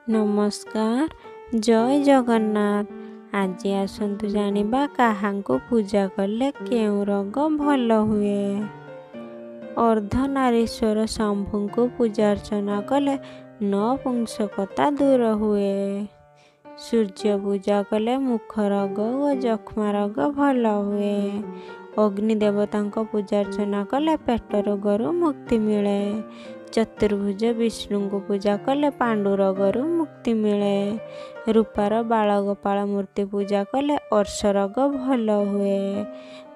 ନମସ୍କାର, ଜୟ ଜଗନ୍ନାଥ। ଆଜି ଆସନ୍ତୁ ଜାଣିବା କାହାଙ୍କୁ ପୂଜା କଲେ କେଉଁ ରୋଗ ଭଲ ହୁଏ। ଅର୍ଦ୍ଧନାରୀଶ୍ୱର ଶମ୍ଭୁଙ୍କୁ ପୂଜାର୍ଚ୍ଚନା କଲେ ନପୁଂସକତା ଦୂର ହୁଏ। ସୂର୍ଯ୍ୟ ପୂଜା କଲେ ମୁଖ ରୋଗ ଓ ଯକ୍ଷ୍ମା ରୋଗ ଭଲ ହୁଏ। ଅଗ୍ନି ଦେବତାଙ୍କ ପୂଜାର୍ଚ୍ଚନା କଲେ ପେଟ ରୋଗରୁ ମୁକ୍ତି ମିଳେ। ଚତୁର୍ଭୁଜ ବିଷ୍ଣୁଙ୍କୁ ପୂଜା କଲେ ପାଣ୍ଡୁ ରୋଗରୁ ମୁକ୍ତି ମିଳେ। ରୂପାର ବାଳଗୋପାଳ ମୂର୍ତ୍ତି ପୂଜା କଲେ ଅର୍ଶ ରୋଗ ଭଲ ହୁଏ।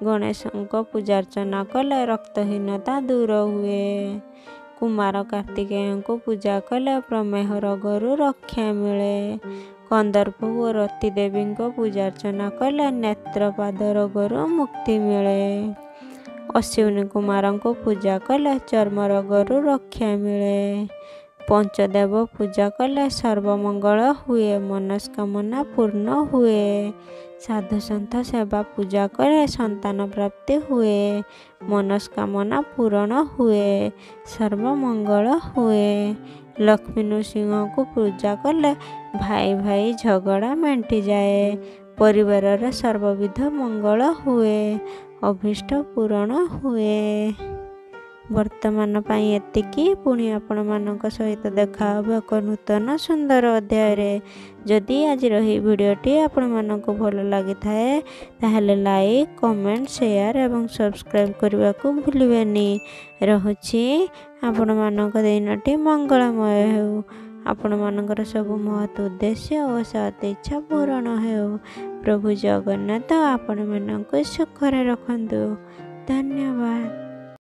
ଗଣେଶଙ୍କ ପୂଜାର୍ଚ୍ଚନା କଲେ ରକ୍ତହୀନତା ଦୂର ହୁଏ। କୁମାର କାର୍ତ୍ତିକେୟଙ୍କୁ ପୂଜା କଲେ ପ୍ରମେହ ରୋଗରୁ ରକ୍ଷା ମିଳେ। କନ୍ଦର୍ପ ଓ ରତି ଦେବୀଙ୍କ ପୂଜାର୍ଚ୍ଚନା କଲେ ନେତ୍ରପାଦ ରୋଗରୁ ମୁକ୍ତି ମିଳେ। ଅଶ୍ୱିନୀ କୁମାରଙ୍କୁ ପୂଜା କଲେ ଚର୍ମ ରୋଗରୁ ରକ୍ଷା ମିଳେ। ପଞ୍ଚଦେବ ପୂଜା କଲେ ସର୍ବମଙ୍ଗଳ ହୁଏ, ମନସ୍କାମନା ପୂର୍ଣ୍ଣ ହୁଏ। ସାଧୁସନ୍ଥ ସେବା ପୂଜା କଲେ ସନ୍ତାନ ପ୍ରାପ୍ତି ହୁଏ, ମନସ୍କାମନା ପୂରଣ ହୁଏ, ସର୍ବମଙ୍ଗଳ ହୁଏ। ଲକ୍ଷ୍ମୀ ନୃସିଂହଙ୍କୁ ପୂଜା କଲେ ଭାଇ ଭାଇ ଝଗଡ଼ା ମେଣ୍ଟିଯାଏ, ପରିବାରର ସର୍ବବିଧ ମଙ୍ଗଳ ହୁଏ, ଅଭୀଷ୍ଟ ପୂରଣ ହୁଏ। ବର୍ତ୍ତମାନ ପାଇଁ ଏତିକି। ପୁଣି ଆପଣମାନଙ୍କ ସହିତ ଦେଖା ହେବ ଏକ ନୂତନ ସୁନ୍ଦର ଅଧ୍ୟାୟରେ। ଯଦି ଆଜିର ଏହି ଭିଡ଼ିଓଟି ଆପଣମାନଙ୍କୁ ଭଲ ଲାଗିଥାଏ, ତାହେଲେ ଲାଇକ୍, କମେଣ୍ଟ, ସେୟାର ଏବଂ ସବସ୍କ୍ରାଇବ୍ କରିବାକୁ ଭୁଲିବେନି। ରହୁଛି। ଆପଣମାନଙ୍କ ଦିନଟି ମଙ୍ଗଳମୟ ହେଉ। ଆପଣମାନଙ୍କର ସବୁ ମହତ୍ ଉଦ୍ଦେଶ୍ୟ ଓ ସତ୍ ଇଚ୍ଛା ପୂରଣ ହେଉ। ପ୍ରଭୁ ଜଗନ୍ନାଥ ଆପଣମାନଙ୍କୁ ସୁଖରେ ରଖନ୍ତୁ। ଧନ୍ୟବାଦ।